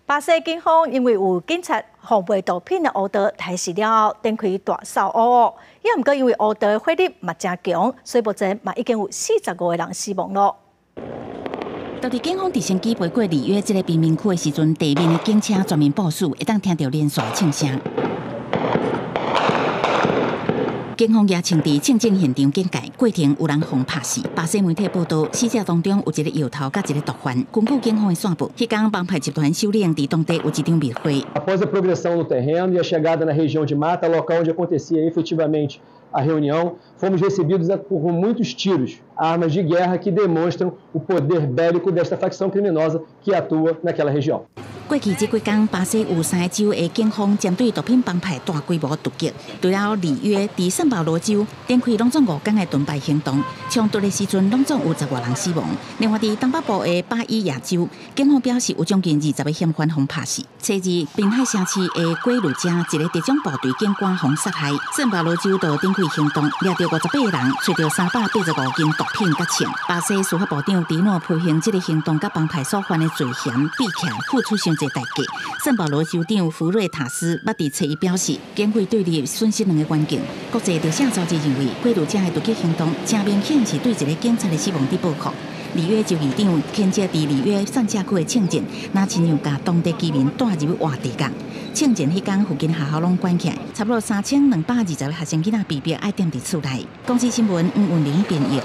巴西警方因為有警察予賣毒品的烏道刣死了後，展開大掃烏。也毋過因為烏道的火力嘛誠強，所以目前嘛已經有45個人死亡囉。當佇警方直升機飛過里約這个貧民區的時陣，地面的警車全面部署，會當聽著連續槍聲。警方也槍佇槍戰現場警戒，過程有人予拍死。巴西媒體報導，死者當中有一個藥頭佮一個毒販。根據警方的線報，彼工幫派集團首領佇當地有一場密會。 Após a progressão no terreno e a chegada na região de mata, local onde acontecia efetivamente a reunião, fomos recebidos por muitos tiros, armas de guerra que demonstram o poder bélico desta facção criminosa que atua naquela região. 過去這幾工，巴西有三個州的警方針對毒品幫派大規模突擊。除了里約，佇聖保羅州展開攏總5工的盾牌行動，衝突的時陣攏總有十外人死亡。另外，佇東北部的巴伊亞州，警方表示有將近20個嫌犯予拍死。初二，濱海城市的圭魯加一个特種部隊警官予殺害。聖保羅州就展開行動，掠著58個人，揣著385斤毒品佮槍。巴西司法部長迪諾批評這个行動佮幫派所犯的罪嫌比起來，付出傷濟代價。聖保羅州長弗瑞塔斯捌佇初一表示，警匪對立損失兩個關鍵。國際特赦組織認為，圭魯加的突擊行動誠明顯是對一个警察的死亡佇報復。里約州議長譴責佇里約散社區的槍戰，若親像共當地居民帶入活地獄。槍戰彼工附近學校攏關起來，差不多3220個學生囡仔被迫愛踮佇厝內。公視新聞黃文玲編譯。